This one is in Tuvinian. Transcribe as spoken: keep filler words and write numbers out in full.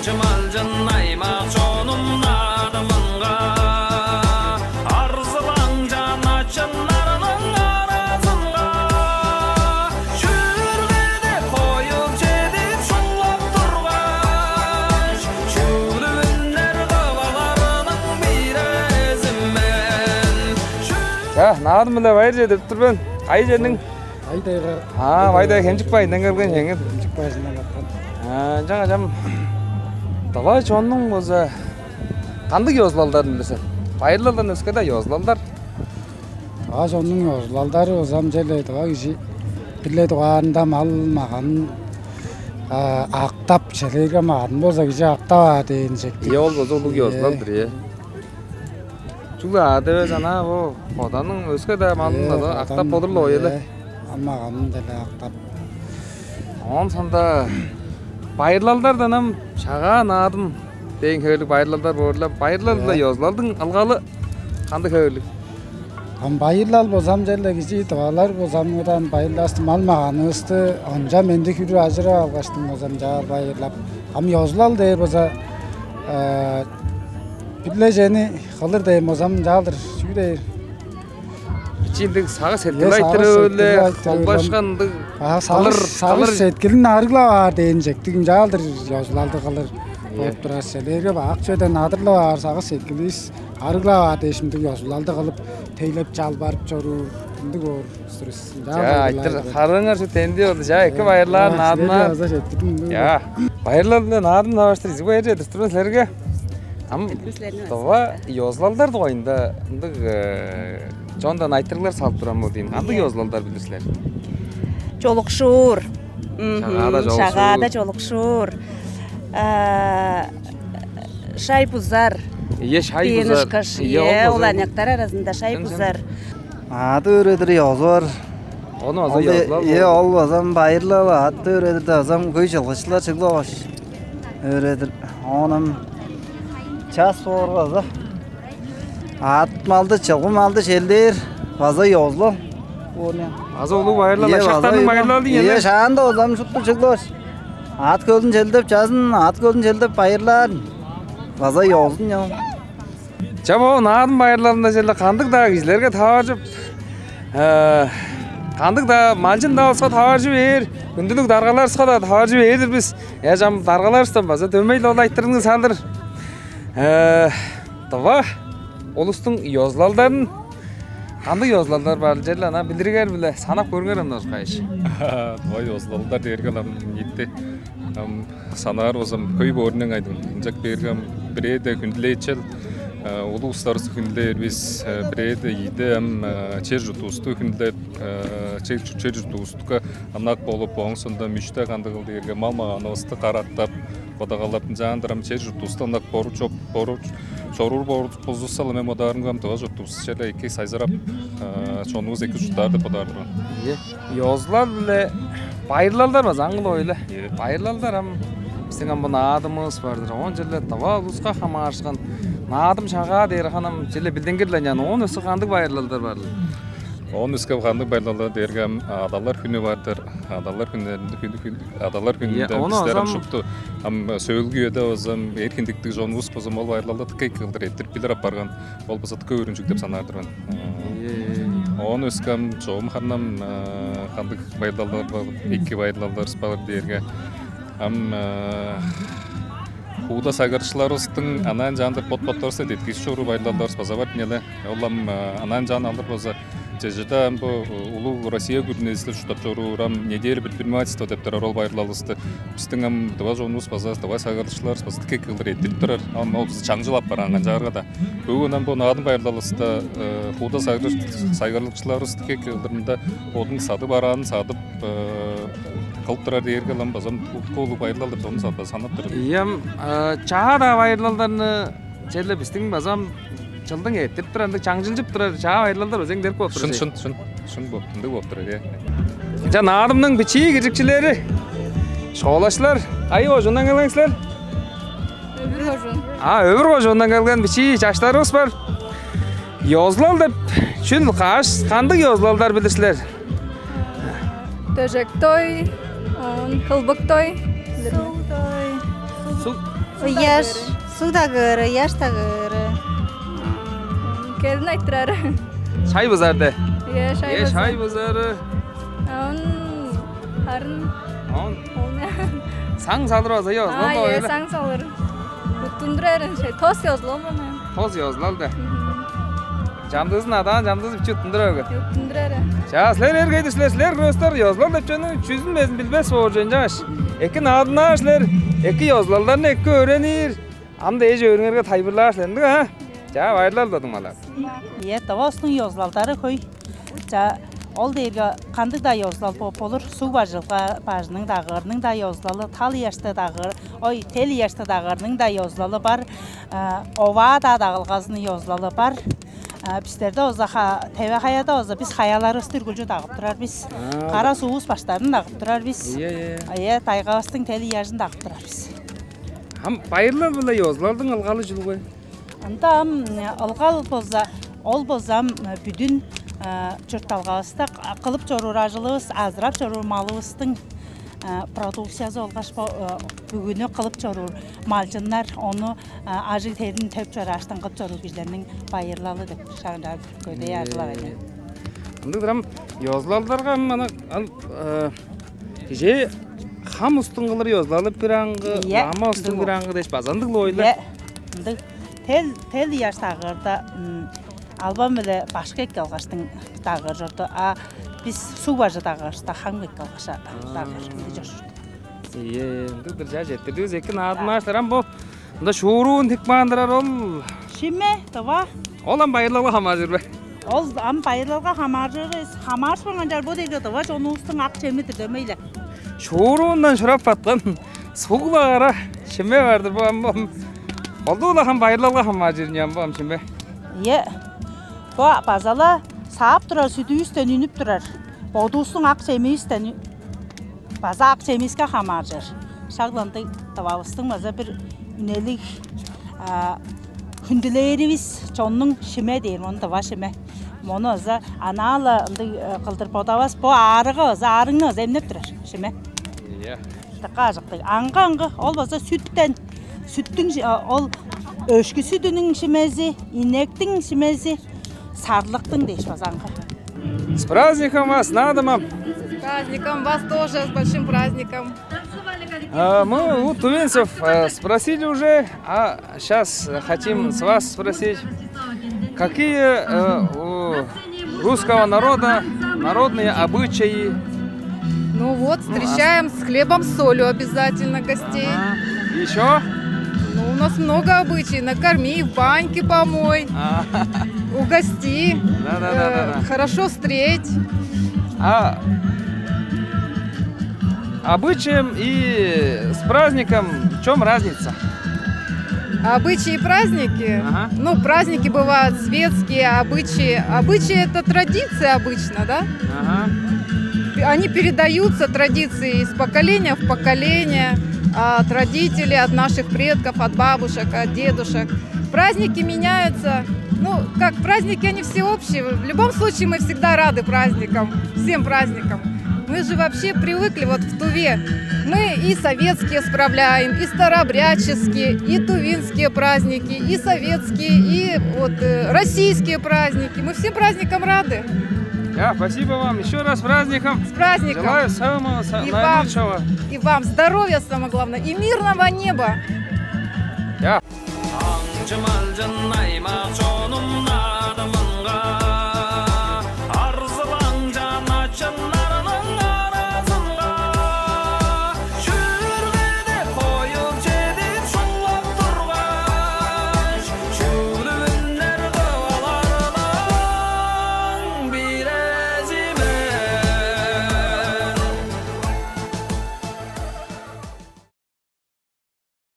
Чымалчын аймак чонум наадымынга, арзылаң чаначыннарның аразынга, шүргеде коюп чедип шуңлап тургаш, шүглүвүннер кываларының бирези мен. Чаа, наадым-биле байыр чедирип тур мен. Кайы черниң? Бай-Тайга. Аа, Бай-Тайга, Хемчик бажындан келген сеңер. Хемчик бажындан каткан. Аа, ынчангаш ам тыва чоннуң болза кандыг ёзулалдарын билир сен? Байырлалдан өске-даа ёзулалдар. Тыва чоннуң ёзулалдары болза ам черле тыва кижи бир-ле дугаарында мал-маганын, а, актап, чижээлээрге, маганын болза кижи актап аар дээн чектиг. Ийе, ол болза улуг ёзулал-дыр, ийе. Чүгле аът эвес, анаа бо боданның өске-даа малын-даа актап болур-ла, ийе, ийе. Ам маганын-даа актап. Оон соонда байырлалдардан ам Шагаа, Наадым дээн хевирлиг байырлалдар боор-ла. Байырлал-биле, ийе, ёзулалдың ылгалы кандыг хевирлиг? Ам байырлал болза ам черле кижи тывалар болза ам ынчан байырлаштың мал-маганывысты онча-менди хүрү ажырып алгаштың болза ам чаа байырлап. Ам ёзулал дээр болза, э, бир-ле чүвени кылыр дээн болза ам ынчалдыр чүү дээр? Бичии ындыг сагыш-сеткил, ийе, айтырыы-биле, сагыш-сеткил айтырыы-биле холбашкан ындыг. А, сагыш, кылыр, сагыш-сеткилин арыглап аар дээн чектиг ынчалдыр ёзулалды кылыр, ийе, болуп турар. Силерге бак чүведен адырлып аар, сагыш-сеткиливис арыглап аар дээш ындыг ёзулалды кылып, тейлеп, чалбарып чоруур ындыг боор. Чаа, айтыр, харыыңар шуут тендии болду. Чаа, эки байырлаар, наадымнар. Чаа, байырлал-биле Наадым таварыштыр изиг байыр чедирип тур мен силерге. Ам тыва ёзулалдар дугайында ындыг, э, чондан айтырыглар салып турар мен дийин. Кандыг ёзулалдар билир силер? Чолукшуур. Мгм. Шагаада чолукшуур. Шагаада чолукшуур. А, шай бузар. Ийе, шай бузар. Дээн ышкаш. Ийе, ол, ийе, ол аныяктар аразында шай бузар. Аът өөредир ёзу бар. Ону база ёзулал. Ийе, ол база байырлал, аът өөредирде база хөй чылгычылар чыглып алгаш өөредир. Оон ам час боорга база аът малды, чылгы малды шелдээр база ёзулал. Ону база улуг байырлал, ийе, шактарның байырлалы, ийе, ийе, шаанда база ам шупту чыглып алгаш, аът хөлүн шелдеп, чазын аът хөлүн шелдеп байырлаар. База ёзун, чаа. Чаа, бо Наадым байырлалында черле кандыг-даа кижилерге таваржып, э, кандыг-даа малчын-даа улуска таваржы бээр, хүндүлүг даргаларывыска-даа таваржы бээр-дир бис. Э, чаа, ам даргаларывыстан база дөмей-ле ол айтырыгны салыр. Э, тыва улустуң ёзулалдарын, кандыг ёзулалдар бар, черле анаа билиригер-биле санап көрүңер ам, ынчангаш. Тыва ёзулалдар дээрге ам ниити, ам санаар болза, хөй боор-дур ийин. Ынчап бээрге ам бирээде хүндүлээчел, э, улуг улустарывысты хүндүлээр бис, э, бирээде ийиде ам, э, чер-чуртувусту хүндүлеп, э, чер, чер-чуртувустуга ынак болуп, ооң соонда миште кандыгыл дээрге мал-маганывысты карактап, бодалап, ынчалдыр ам чер-чуртувусту ынак боруп чоп-, боруп чоруур боор болзувусса-ла, мен бодаарымга ам тыва чуртувус черле эки сайзырап, э, чонувус эки чурттаар деп бодаар-дыр мен. Ийе. Ёзулал-биле байырлалдар база аңгы-ла, ойла. Ийе. Байырлалдар ам, бистиң ам бо Наадымывыс бар-дыр. Оон черле тыва улуска хамаарышкан Наадым, Шагаа дээр харын ам черле билдингир-ле, ынчан оон өске кандыг байырлалдар бар-дыр? Оон өске кандыг байырлалдар дээрге ам Адалар хүнү бар-дыр. Адалар хүннеринде, хүн, хүн, Адалар, ийе, хүнүнде ону бистер ам азам шупту ам сөөлгү үеде база ам эр хиндиктиг чонувус база ам ол байырлалды дыка эки кылдыр эрттирип билип апарган. Ол база дыка өөрүнчүг деп санаар-дыр мен. Ийе, ийе. Оон өске ам чогум харын ам, э, кандыг байырлалдар бар, эки байырлалдарывыс бар дээрге ам, э, хууда сайгарлыкчыларывыстың анаа ынчалдыр бот-боттарывысты деткижип чоруур байырлалдарывыс база бар ийин але. Ол ам, э, анаа ынчаар алыр болза, чеже-даа ам бо, э, улуг Россия күрүнези-биле чурттап чоруур ам неделя предпринимательства деп турар ол байырлалывысты. Бистиң ам тыва чонувус база, тыва сайгарлыкчыларывыс база дыка эки кылдыр эрттирип турар. Ам ол база чаңчыл апарган канчаарга-даа. Бөгүн ам бо Наадым байырлалывыста, э, хууда сайгар-, сайгарлыкчыларывыс дыка эки кылдыр мында бодунуң садып араанын садып, э, кылып турар дээрге ам база улуг байырлал деп ону санап турар. Ийе, ам, э, чаа-даа байырлалдарны черле бистиң база ам чылдың эрттирип турар, ындыг чаңчылчып турар чаа байырлалдар база эңдерик болуп турар. Шын, шын, шын, шын болуп, ындыг болуп турар, ийе. Ынчан Наадымның бичии киржикчилери, школачылар, кайы кожуундан келген силер? Өвүр кожуун. А, Өвүр кожуундан келген бичии чаштарывыс бар. Ёзулал деп чүл, каш, кандыг ёзулалдар билир силер? Дөжек той, оон кылбык той. Суг той. Суг, Ыяш, суг-даа кыыры, ыяш-даа кыыры. Келин айтырары. Шай бызарды. Е, шай Е, бызар. Шай бызары. Он харын Он. Олня. Саң салыр база ёзлал А, да е, ойлы. Саң салыр. Уттундурарын, шай, тос ёзлал мана. Тос ёзлал да. Чамдызын адаан, чамдызы бичи уттундурар ге. Уттундурары. Чаа, силер эргейди силер, силер просто ёзлал деп чөөнү чүзүн безин билбес болчу ынчаш. Эки наадынаа силер, эки ёзлалдарны эки өөренир. Ам дээш өөрүңерге тайылбырлаар силер, ындыг а? Чаа, байырлал бодуң малар. Е, тавастың ёзлалдары хөй. Ча, ол дээрге кандыг-даа ёзлал бо-, болур. Суг бажылга бажының дагыырның-даа ёзлалы, тал ыяшты дагыыр, ой, тел ыяшты дагыырның-даа ёзлалы бар. Оваа-даа дагылгазының ёзлалы бар. Бистерде оза теве хаяда оза бис хаяларывысты үргүлчү дагып турар бис. Кара суувус баштарын дагып турар бис. Ие, ие. Ие, тайгавыстың тел ыяжын дагып турар бис. Ам байырлал биле ёзулалдың ылгалы чүл бе? Ында ам ылгал болза, ол болза ам бүдүн чуртталгавыста кылып чоруур ажылывыс, азырап чоруур малывыстың продукциязы болгаш бүгүнү кылып чоруур малчыннар ону ажыг-терин төп чорааштан кылып чоруур кижилерниң байырлалы деп шагында көдээ ажылап. Ындыг ам ёзулалдарга ам ана ал кижи хам устун кылыр ёзулалып бир аңгы, Ийе, лама устун ындыг бир ол. Аңгы дээш база ындыг-ла ойла. Ие, ындыг тел тел ыяш дагыырда албан биле башкы эки алгаштың дагыыр чорду. А бис суг бажы дагыырышта хам эки алгаша дагыыр ынды чоршурду. Ие, ындыг-дыр чаа четтирдивис эки наадымнааштар ам бо мында шууруун тик баандырар ол. Шиме, дыва. Ол ам байырлалга хамааржыр бе? Ол ам байырлалга хамааржыр, хамаарышпаан канчаар бо деге дыва чонувустуң ак чеми-дир дөмейле. Шууруундан шурап баткан сугла кара шиме бар-дыр бо ам бо. Колдуу-ла хам байырлалга хамааржыр ам бо ам шиме. Е. Бо базала саап турар сүдүвүстен үнүп турар. Бодувустуң ак чемивистен база ак чемиске хамааржыр. Шагландыг дывавыстың база бир үнелиг хүндүлээривис чоннуң шиме дээр, мону дыва шиме. Мону база анаала ындыг кылдыр бодавас, бо аарыга база аарыңны база эмнеп турар шиме. Дыка ажыктыг. Аңгы-аңгы ол база сүттен, сүттүң ол өшкү сүдүнүң шимези, инектиң шимези, сарлыктың дээш база аңгы. С праздником вас, надо вам. С праздником вас тоже, с большим праздником. А, мы у тувинцев э, спросили уже, а сейчас хотим с вас спросить, какие э, у русского народа народные обычаи? Ну вот, встречаем с хлебом, с солью обязательно гостей. Еще? Ну, у нас много обычаев. Накорми, в баньке помой, угости, хорошо встреть. А обычаем и с праздником в чем разница? Обычаи и праздники? Ага. Ну, праздники бывают светские, обычаи. Обычаи — это традиция обычно, да? Ага. Они передаются, традиции, из поколения в поколение, от родителей, от наших предков, от бабушек, от дедушек. Праздники меняются. Ну, как праздники, они все общие. В любом случае, мы всегда рады праздникам, всем праздникам. Мы же вообще привыкли вот в Туве. Мы и советские справляем, и старообрядческие, и тувинские праздники, и советские, и вот э, российские праздники. Мы всем праздникам рады. Я, спасибо вам. Еще раз с праздником. С праздником. Желаю самого И вам, наилучшего. И вам здоровья, самое главное, и мирного неба. Я. Аңчы-малчын аймак чонумда